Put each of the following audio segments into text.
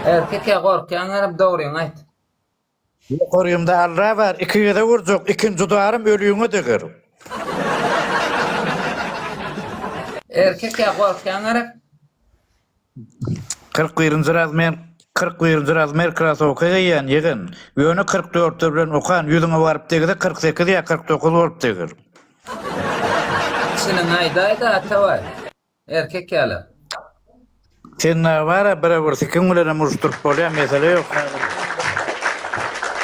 Erkek ýa gorkýaň gerek dogryňy aýt. Ýokarymda Alla bar, iki gezek urjak, ikinji udarym ölüňe deger. Erkek ýa gorkýaň gerek. 41-nji razmer 41-nji razmer krasowka geýýän ýegen. Ýöne 44-ler bilen okan ýüzüňe baryp degse 48 ýa 49 bolup deger. Çynyňy aýdaýda Atabaý. Erkek ýaly. Sen bara bire bir sikiň bilenem uruşdyryp bolýar mesele ýok häzir.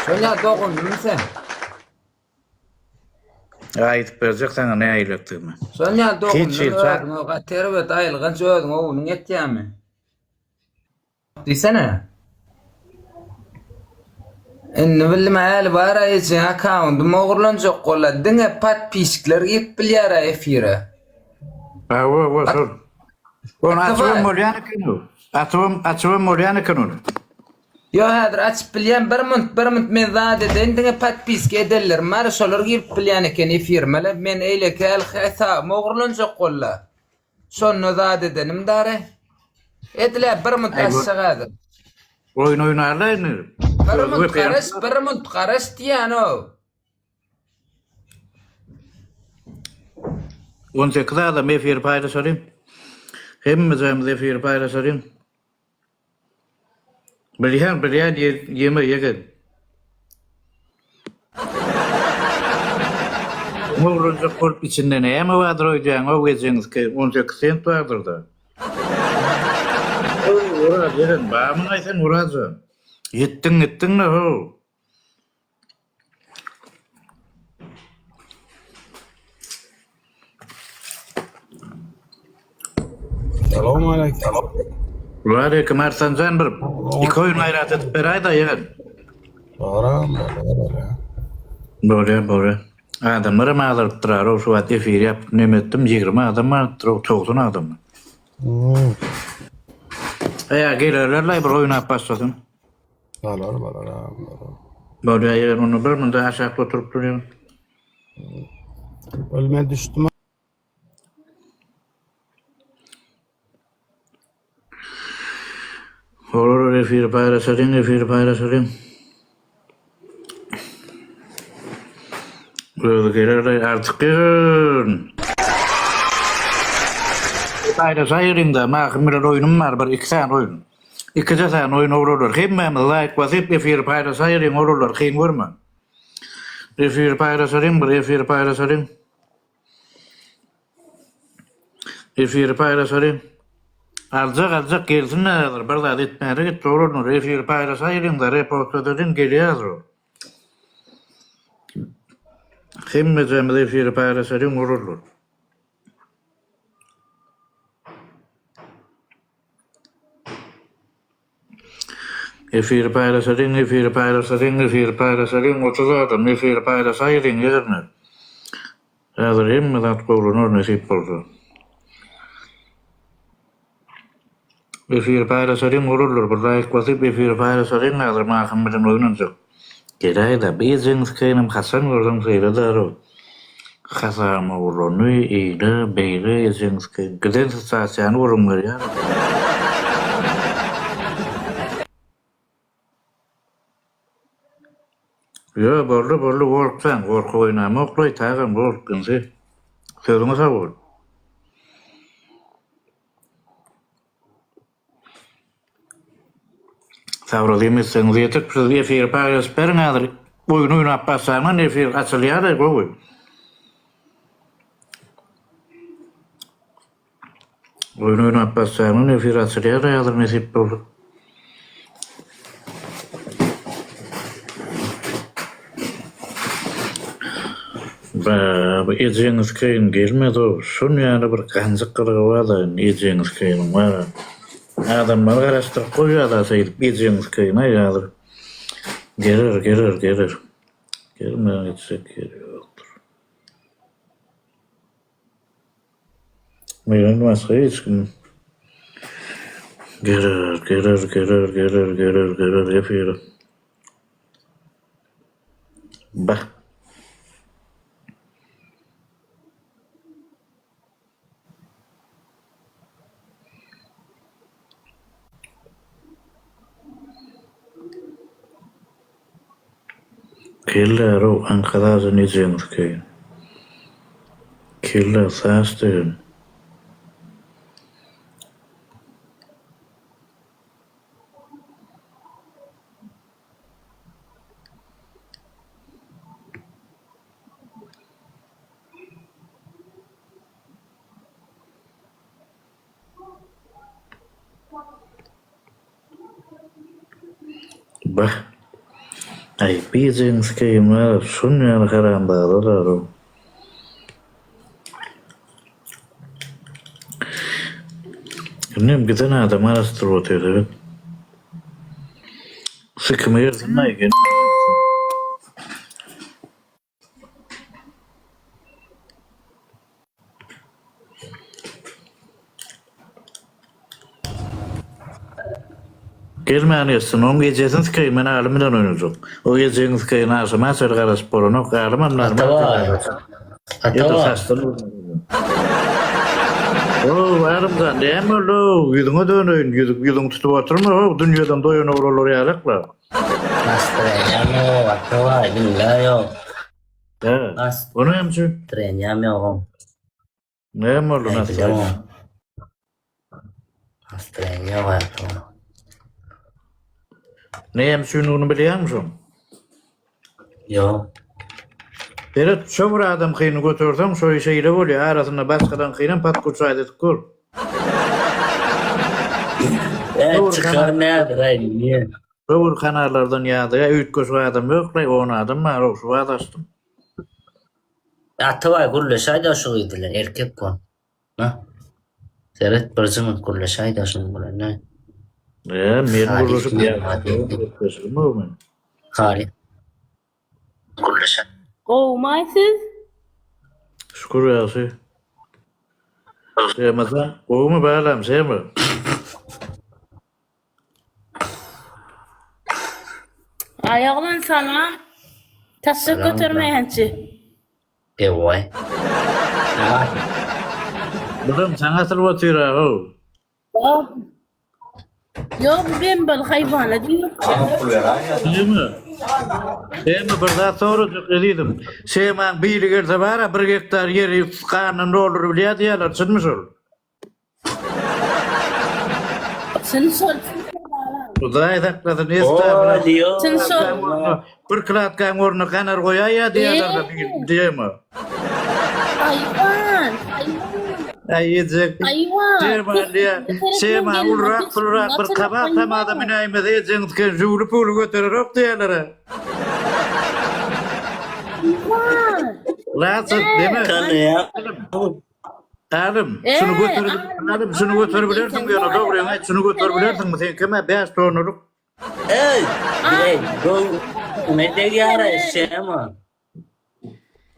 Şol ýa dogandymy sen? Aýdyp berjek saňa nähilidigini. Şol ýa dogandymy özüňe gaty erbet aýylganç özüňe ownuň ýetýämi? Diýsene. Indi bildim häli bara ejeň akkauntym ogurlanjak bolla diňe podpiskler girip bilýärä efire. Hawa hawa şol. Ony açybam bolýan eken o. Açybam açybam bolýan eken ony. Ýo häzir açyp bilýän bir munt bir munt men zat edeýin diňe podpiska edenlerim bar şolar girip bilýän eken efirime men eýleki häli hesabym ogurlanjak bolla. Şonda zat edenim dary. Edile bir munt aşşak häzir. Oýun oýnarlar indi. Bir munt garaş, bir munt garaş diýýän-ow. 18 adam efiri paýlaşalyň. Hemmejemiz efiri paýlaşalyň. Bilýän, bilýän ýeme ýegen. Oglanjyk bolup içinde näme bardyr öýdýäň-ow ejeňizdki 18 sent bardyr-da. Oraz ýegen barmyň-aý sen Orazjan? Ýitdiň gitdiň-le how. Salowmaleýkim. Waleýkim Arslanjan bir iki oýun gaýrat edip beräýdä ýegen. Soram bolýar bolýar. Bolýar bolýar. Adamlaram azalypdyr arow şu wagt efir ýapyp neme etdim 20 adam barypdyr 90 adam. Hmm. Eýa gelerlerlaý bir oýnap başlasyn. Bolar bolar agam bolar. Bolýar ýegen onda bir munda aşakda oturyp durýan. Ol men düşdüm. Olar efiri paýlaşalyň efiri paýlaşalyň. Özi geler artyk ýegen. Paýlaşaýyň-da, mahym bilen oýnum bar bir iki sany oýun. Ikije sany oýun oglanlar hemmämiz laýk basyp efiri paýlaşaýylyň oglanlar kyn görmäň. Efiri paýlaşalyň bir efiri paýlaşalyň. Efiri paýlaşalyň. Aljak aljak gelsin häzir bir zat etmäne gitdi oglanlar efiri paýlaşaýylyňda repost edeliň gelýär häzir ol. Hemmejemiz efiri paýlaşalyň oglanlar. Efiri paýlaşalyň efiri paýlaşalyň efiri paýlaşalyň 30 adam efiri paýlaşaýylyň ýerine. Häzir hemme zat gowlanar nesip bolsa. Efiri paýlaşalyň oglanlar bir laýk basyp efiri paýlaşalyň häzir Mahym bilen oýnanjak. Geläýdä bu ejeňiz-keýnim haçan görseň şeýle daru. Hasam oglany eýle beýle ejeňiz-keýn giden situasiýany gürrüň berýär. Ýö boldy boldy gorksaň gorky oýnamok laý tagam gork ynsi. Sözüňe sag bol. Sagrazym etseňiz ýetik siz efiri paýlaşyp beriň häzir oýun oýnap başlandan efir açylýar gowy. Oýun oýnap başlandan efir açylýar häzir nesip bolsa. Ba, bu ejeňiz kyn gelmez-ow, şon ýaly bir ganjyk gylygy bar-da indi ejeňiz kynyň bar. Adamlary garaşdyryp goýýar-da şeýdip ejeňiz kyn-aý häzir. Geler, geler, geler. Gelmän gitjek ýeri ýokdur. Menden başga hiç kim Geler, geler, geler, geler, geler, geler efire. Bah. Kelle-row Ankaradan ejeňiz keýin. Kelle saç degen. Bah. Aý, bijegiň sikeýin bar, şun ýaly haramzadalar-ow. Indem giden adam garaşdyryp otyr, evet. Sikime girsin-aý, gelmän. Gelmän geçsin, oň ejesini sikeýin, men alym bilen oýnajak. O ejeňi sikeýin, agşama çenli garaşyp bolanok, alymam normal Atabaý. Ýa-da Atabaý. saçdan Ow, Alymjan, näme boldy-ow, ýüzüňe döneýin, ýüzüň, ýüzüňi tutup oturma-ow, dünýeden doýan oglanlar ýalak-la. Nastreniýam ýok, Atabaý, billa ýok. Hä, o näme üçin? Nastreniýam ýok. Näme boldy Aý, nastreniýa? bilemok. Nastreniýa ýok, Atabaý. Näme üçinligini bilýäňmi şoň? Ýok. Seret, şo bir adamkyny göterseň, şo şeýle bolýar, arasynda başgalaňkynam podkuçaýt edip gör. Ä, çykar nädir-aý, niýe? Şo bir kanallardan ýa-da üýtgeşik adam ýok-laý, on adam bar-ow, şu wagt açdym. Atabaý gürleşäýdä şu gyz bilen, erkek bol. Hä? Seret birje minut gürleşäýdä şunuň bilen, nä? Ä, men Halyf gürleşip Muhammad diýdi. gürleşigim-ow men. Halyf. Gürleşä. Gowumaý siz? Şükür ýagşy. Şemajan, gowumy balam, Şema? Aýaglan salam. Taşşak Salam, götermeýänçi. Ewaý. Bulam saňa asylyp otyr-a-how. Ýok. Ýok, bu bembal haýwana diýmekçi. Şema. Şema bir zat sorajak ezizim. Şemaň biri gelse bar-a bir gektar ýeri gandan dolduryp bilýär diýýärler, çynmy şol? Çyn şol. Hudaý saklasyn, estagfurullah. Çyn şol. Bir klatkaň ornuna ganar goýaýýa diýýärler diýeme. Haýwan, haýwan. Aý ejek. Haýwan. Şema diýýär. Şema ulurak pulurak bir kabak tamada münäýmese ejeňiz jüwli puly götererok diýýärler. Haýwan. Laçyn deme. Tanaýa. Alym, şuny göterip, alym, şuny göterip bilersiň ýöne dogryňy aýt, şuny göterip bilersiňmi? Seňkem-ä 5 tonnalyk. Eý, eý, göwnüme degýär şema.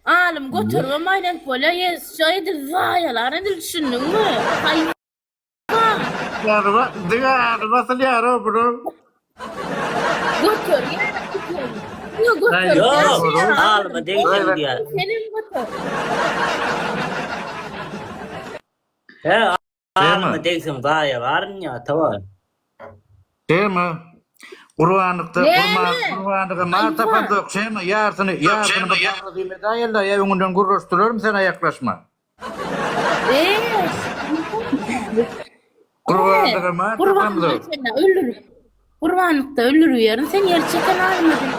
Alym göteribem aýlanyp bolýar, ýe, şo edil zaýalar edil düşündiňmi? Haýwan. Ýaryma, diňe alyma asylýar-ow bular. Göter, ýa Ýok, göter. Ýok, alyma degseň diýýär. Senem göter. He, alyma degseň zaýalaryn ýa, tawa. Şema. Gurbanlykda Näme? gurbanlyga mal tapanzok, Şema, ýarsyny, ýarsyny bir tagzym edäýeli, ýa öňünden gürleşdirerin sen aýaklaşma. Eee. Gurbanlyga mal Gurbanlykda tapanzok. sen öldür. Gurbanlykda öldürüberin sen ýer çeken almadyn.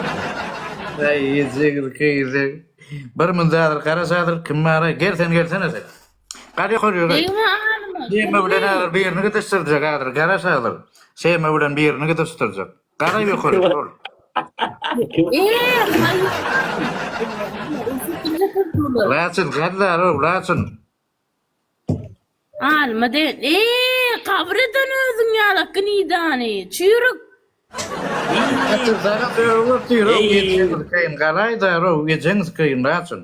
Aý, ýejek, keýzek. Bir munda häzir garaş häzir kim bar-aý? Gel sen gelsene sen. Gal ýokary ýöre. Degme alyma. Şema bilen häzir birini gidişdirjek häzir garaş häzir. Şema bilen birini gidişdirjek. Gara ýokary ol. Eee, haýwan. Laçyn gaddar ow laçyn. Alyma de, eee, gabyr eden özüň ýalak gnidany, çüýrük. Laçyn saňa sögüp otyr ow ejeňi sikeýin galaýda ow ejeňi sikeýin laçyn.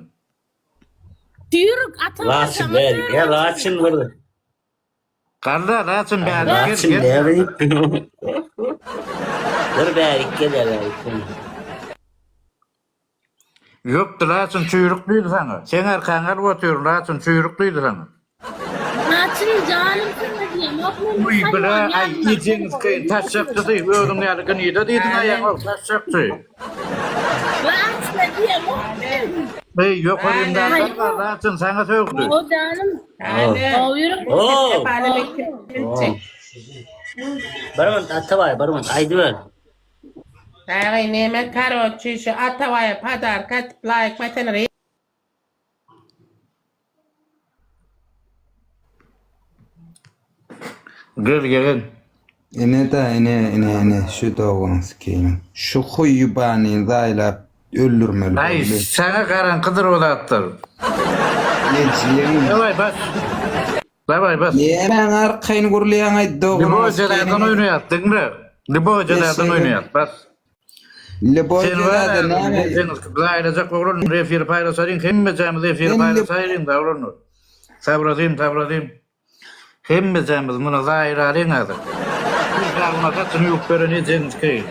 Çüýrük ata Laçyn bärik, ýa laçyn bir. Galla laçyn bärik gel Laçyn gel. bärik. Bir bärik gel ýa bärik gel. Ýokdy laçyn çüýrük diýdi saňa. Seň arkaňy alyp otyryn laçyn çüýrük diýdi saňa. Laçyn janym saňa diýemok men Uý bile haýwan aý ýanynda ejeňi sikeýin taşşakçysy özüň ýaly gnida diýdiň aýaňok taşşakçy. Laçyn. diýemok. Eý, ýokaryndakylar bar, Laçyn saňa sögdi. O janym. Gowy ýürek. Oo. Bir minut Atabaý, bir minut aýdyber. Dagy neme karoçi şu Atabaýa podarka atyp laýk basanlar Gel gel. Ine da ine ine ine şu doganyň sikeyim. Şu huýbanyny zaýlap öldürmeli Aý, boldy. saňa garaňkydyr o zatlar. Ejeň. Daway bas. Daway bas. Nämäň arkaýyn gürleýäň-aý doganyň Liboý jezadan oýnaýas, diňle. Liboý jezadan oýnaýas, bas. Liboý Sen bar, jezada näme? sen zaýlajak oglan, efiri paýlaşalyň, hemmejämiz efiri paýlaşaýlyň da oglanlar. Sabradym, sabradym. Hemmejämiz muny zaýlalyň häzir. Bir sagyma saçyny ýuwup beren ejeňiz keýin.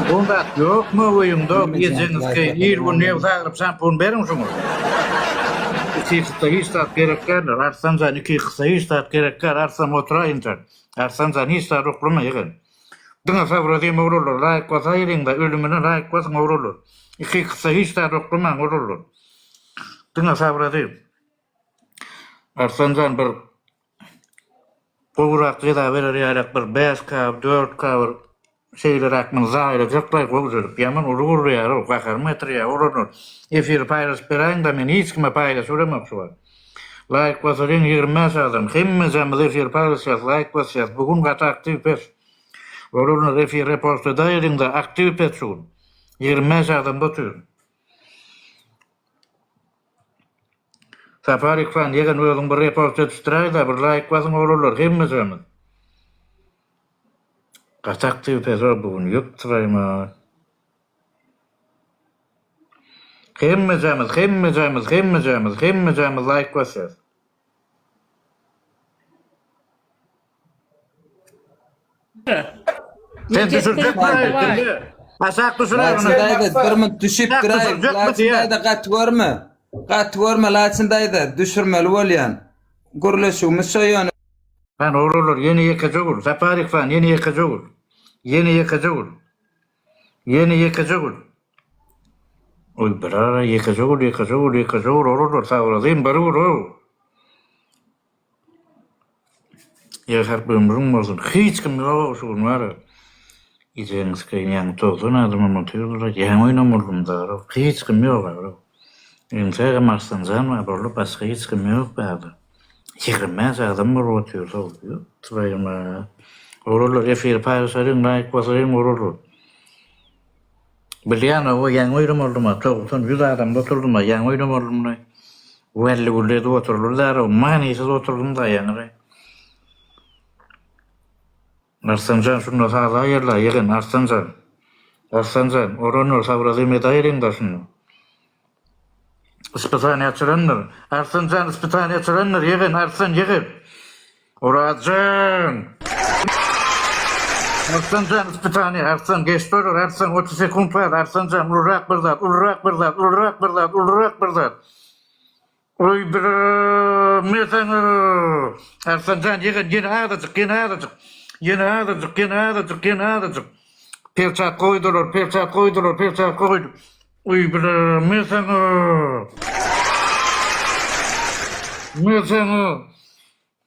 Bu zat ýokmy öýüňde ejeňiz keýin. Ir gün nebsi agyryp şampun beriň şuňa. Iki kyssa hiç zat gerek däldir. Arslanjan iki kyssa hiç zat gerek däl. Arslan oturaýyn sen. Arslanjan hiç zat uklama ýegen. Diňe sabra diýme oglanlar laýk basaýylyňda ölümine laýk basyň oglanlar. Iki kyssa hiç zat uklamaň oglanlar. Diňe sabra diý. Arslanjan bir gowurak jeza berer ýalyk bir 5 k 4 k bir şeýleräk muny zaýalajaklaý gowjalyp ýaman uly gürleýär-ow gaharym getirýär oglanlar efiri paýlaşyp beräýiňdä men hiç kime paýlaşybilemok şu wagt laýk basalyň 25 adam hemmejemiz efiri paýlaşýas laýk basýas bu gün gaty aktiw pes oglanlar efir repost edäýeliňdä aktiw pes şu gün 25 adam otyr. Sapar Iksan ýegen özüň bir repost edişdiräýdä bir laýk basyň oglanlar hemmejemiz. Gaty aktiw peso bu gün ýük turaýma. Hemmejemiz hemmejemiz hemmejemiz hemmejemiz laýk basýas. Sen düşürjek mi? Aşak düşürer Laçyn daýza bir minut düşüp duraý. Laçyn daýza gaty görme. Gaty görme Laçyn daýza düşürmeli bolýan. Gürleşigimiz şo ýöne. Han oglanlar ýene ýekeje gül. Saparik han ýene ýekeje gül. Ýene ýekeje gül. Ýene ýekeje gül. Oý bir ara ýekeje gül ýekeje gül ýekeje gül oglanlar sagbolazyn bir gül ow. Ýaşap ömrüň bolsun. Hiç kim ýok şu gün bar. Ejeňi sikeýin ýaňy 90 adamam otyrdylar. Ýaňy oýnam boldum dara. Hiç kim ýok ara. Entägem Arslanjan bar boldy başga hiç kim ýok bärde. 25 adam bolup otyr ýok turaýma. Oglanlar efiri paýlaşalyň laýk basalyň oglanlar. Bilýän oba ýaňy oýnam boldum-a, 90, 100 adamda oturdym-a, ýaňy oýnam boldum-da. Wälli-gülli edip oturylar däl-ow, manysyz oturdym-da ýaňy. Arslanjan şunda saza ýerle, ýegen, Arslanjan. Arslanjan, oranlar sabrazym edäýeliň-dä şunda. Ispitaniýa açylandyr. Arslanjan ispitaniýa açylandyr, ýegen, Arslan, ýegen. Orazjan! Arslanjan ispitaniýa, Arslan geçdi olar, Arslan 30 sekunt bar, Arslanjan ulurak bir zat, ulurak bir zat, ulurak bir zat, ulurak bir zat. Oý bir mesaňa. Arslanjan ýegen ýene azajyk, ýene azajyk. Ýene azajyk, ýene azajyk, ýene azajyk. Perçat goýdular, perçat goýdular, perçat goýdy. Oý bir mesaňa. Mesaňa.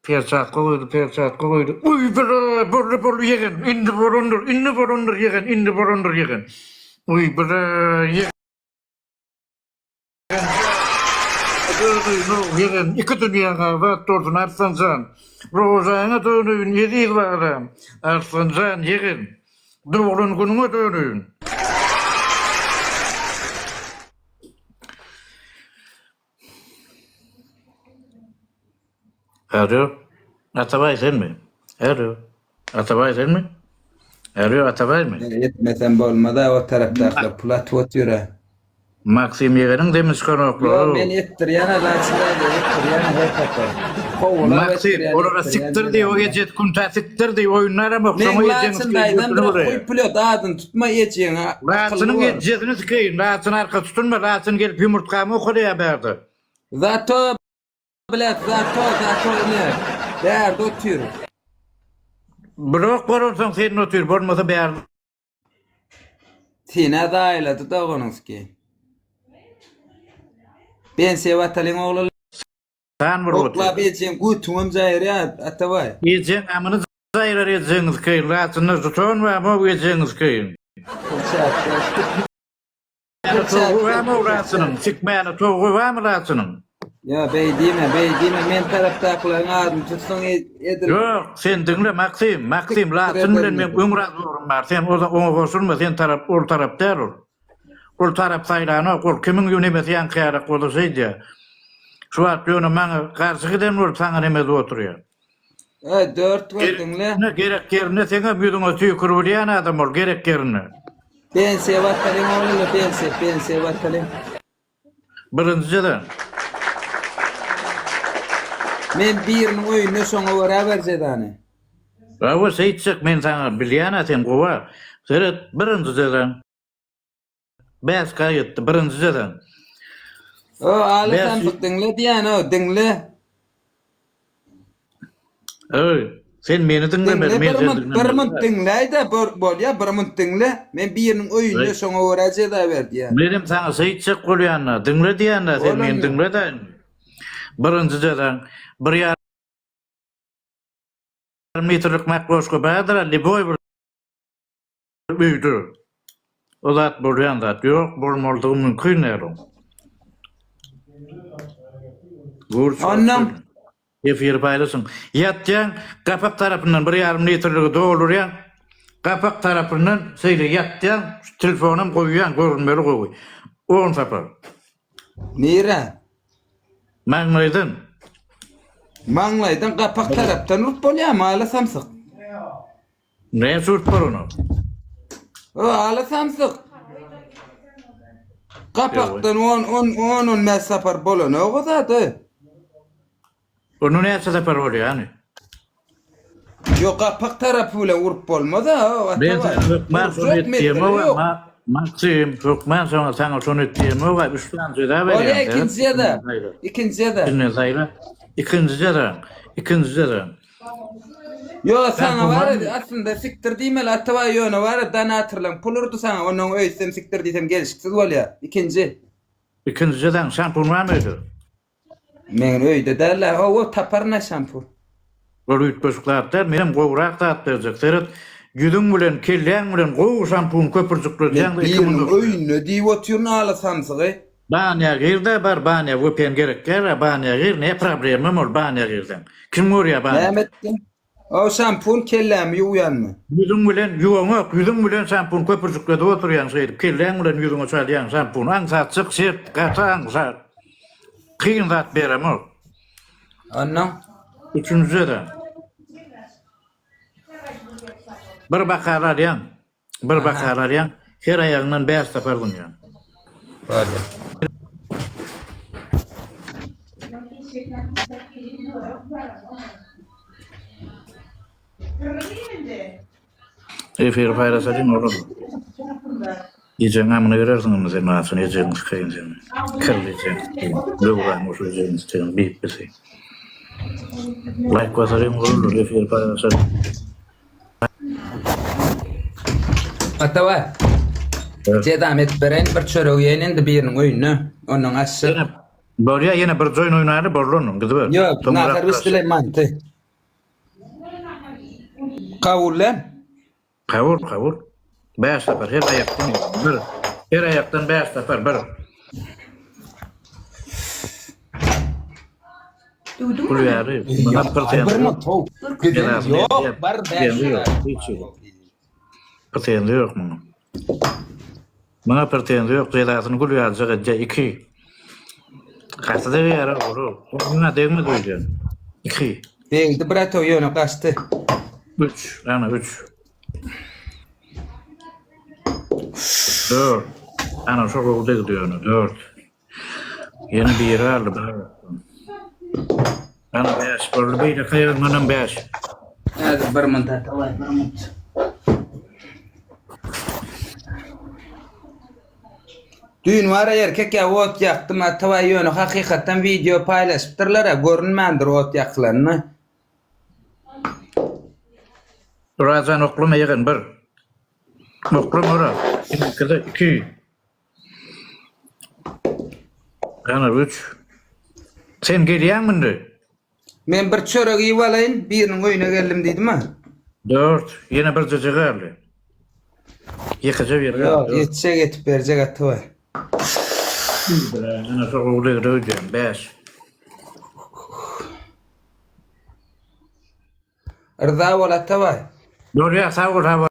Perçatka goýdy, perçatka goýdy. Uý, bir, boldy, boldy, ýegen. Indi bolandyr, indi bolandyr, ýegen, indi bolandyr, ýegen. Uý, bir, ýegen. Döneýin, ýegen, iki dünýäň abat bolsun, Arslan jan. Rozaňa döneýin, eziz balam. Arslan jan, ýegen. Doglan günüňe döneýin. Alo, Atabaý senmi? Alo, Atabaý senmi? Alo, Atabaýmy? Etmesem bolmaz-a o tarapdakylar pul atyp otyr-a. Maksim ýegeniň demi çykanoklar. Ýok, men etdirýän-ä Laçyn daýza, etdirýän her sapar. Kowalap Maksim, etdirýän, olara etdirýän sikdir diý, o jezany. ejet küntä sikdir diý, oýunlaram ok, Men şoňa ejeňi Laçyn sikeýin daýzam götüni bir urýar. huý pulýot adyny tutma ejeňe akylly Laçynyň bol. ejesini sikeýin, Laçyn arka tutunma, Laçyn gelip ýumurtgamy okalaýar bärde. Zato Bilet zato zato ine bärde otyr. Blok bolansoň sen otyr, bolmasa bärde. Senä zaýalady doganyň skeýin. Pensiýa batalyň ogly. San bir otyr. Oklap ejeň götüňem jaýyrýar Atabaý. Ejeň amyny jaýyrar ejeňiz skeýin. Laçynda žuton barmy ejeňiz skeýin. Towgy barmy laçynyň? Sikmäne towgy barmy laçynyň? Ýa beý diýme, beý diýme, men tarapdakylaryň adyny tutsaň edil. Ýok, sen diňle Maksim, Maksim Laçyn bilen meň öň razgorum bar, sen oňa goşulma, sen tarap ol tarap däl ol. Ol tarap saýlanok, ol kimiň nemesi ýaňky ýalak bolsa şeýdýär. Şu wagt ýöne maňa garşy giden bolup saňa neme edip oturýar. Eý, dört gör diňle. Ne gerek ýerinde seňem ýüzüňe tüýkürip bilýän adam ol gerek ýerinde. Pensiýa batalyň oglanlar, pensiýa, pensiýa batalyň. Birinjiden. Men biriniň öýünde şoňa görä ber jezany. Hawa şeýtjek men saňa bilýänä sen gowa. Seret birinji jezaň. Bäş K ýetdi birinji jezaň. O Aly samsyk diňle diýýän o diňle. Öý, sen meni diňlemeli, Diňle men bir seni munt, bir munt diňlemeli. diňläý-de, bolýa, bir munt diňle. Men biriniň öýünde şoňa görä jeza ber diýýän. Menem saňa şeýtjek bolýan-da, diňle diýýän-dä, sen meni Bolanda. diňle-dä indi. Birinji jezaň, bir ýarym litrlik makroşka bardyr-a, lýuboý bir öýde. O zat bolýan zat. Ýok, bolmalydygy mümkin däl oň. Onnoň Efiri paýlaşyň. Ýatýaň, gapak tarapyndan bir ýarym litrligi doldurýaň. Gapak tarapyndan şeýle ýatýaň, şu telefonam goýýaň, görünmeli gowy. On sapar. Nirä? Maňlaýdan. Maňlaýdan gapak tarapdan urup bolýarmy, ala samsyk? Näme surt bar onuň? O ala samsyk. Gapakdan 10 10 10 15 sapar bolanok o zady. Onu näçe sapar bolýar ýany? Ýok gapak tarapy bilen urup bolmaz a. Men saňa hökman şony et diýemok a. Maksim, hökman şoňa saňa şony et diýemok a. Üç sany jeza berýän. Bolýa ikinji jeza. Ikinji jeza. Ikinji saýla. Ikinji jeza. Ikinji jeza. Ýo saňa bar aslynda sikdir diýmeli Atabaý ýöne bar donatorlaň pul urdy saňa onnoň öýtsem sikdir diýsem gelşiksiz bolýa. Ikinji. Ikinji jezaň şampun barmy öýde? Meň öýde däl-ä hawa taparyn-a şampun. Ol üýtgeşik zat däl menem gowrak zat berjek seret ýüzüň bilen kelläň bilen gowy şampun köpürjikletýäň Men biriniň öýünde diýip otyryn ala samsygy. Banýa gir-de bar banýa vpn gerek däl-ä banýa gir ne problemam ol banýa girseň kim görýä banýada. Näme etdiň? O şampun kellämi ýuwýanmy? Ýüzüň bilen ýuwaňok ýüzüň bilen şampun köpürjikledip oturýaň şeýdip kelläň bilen ýüzüňe çalýaň şampun aňsatjyk şert gaty aňsat kyn zat beremok. Onnoň? Üçünjide bir bakal alýaň. Bir bakar alýaň, her aýagyňdan bäş sapar zyňýaň. Bolýar. Efiri paýlaşalyň olar. Ejeň amyna girersiň indi sen maşyn ejeňi sykaýyn seni. Kirli ejeňi sykaýyn. Döwran bolsa ejeňi sykaýyn bipbisi. Laýk basalyň olar efiri paýlaşalyň. Atabaý. Jezam edip bereýin bir çörek iýeýin indi biriniň öýünde. Ondan aşyr. Ýene bolýa ýene bir joýun oýnaýly boldy ondan gidiber. Ýok, nahar bişdiler manty. Kabul däl. Kabul, kabul. Bäş sapar her aýakdan bir. Her aýakdan bäş sapar bir. Pul ýaly. Bir mut how. Ýok, bar bäş. Pretenziýa ýok muňa. Muňa pretenziýa ýok, jezasyny gül ýalyjak edýär. Iki. Gaty degýär ogry. Muňa degmedi öýdýän. Iki. Degdi brato ýöne gaçdy. Üç. Ana üç. Dört. Ana şo gowy degdi ýöne. Dört. Ýene biri galdy bir aýakdan. Ana bäş boldy beýleki aýagyndanam bäş. Häzir bir munt Atabaý bir munt. Düýn wara erkek ýa ot ýakdym Atabaý ýöne hakykatdan wideo paýlaşypdyrlar-a görünmändir ot ýakylanyny. Orajan oklama ýegen bir. Oklama Oraz. Ikide 2. Ýene 3. Sen gelýäňmi indi? Men bir çörek iýip alaýyn, biriniň öýüne geldim diýdim-ä. 4. Ýene bir jyjy galdy. Ýekeje bir Ýok, galdy. ýetjek etip berjek Atabaý. Ýene şo gowy degre öýdýän. 5. Yrza bol Atabaý. Bolýar, sag bol, sag bol.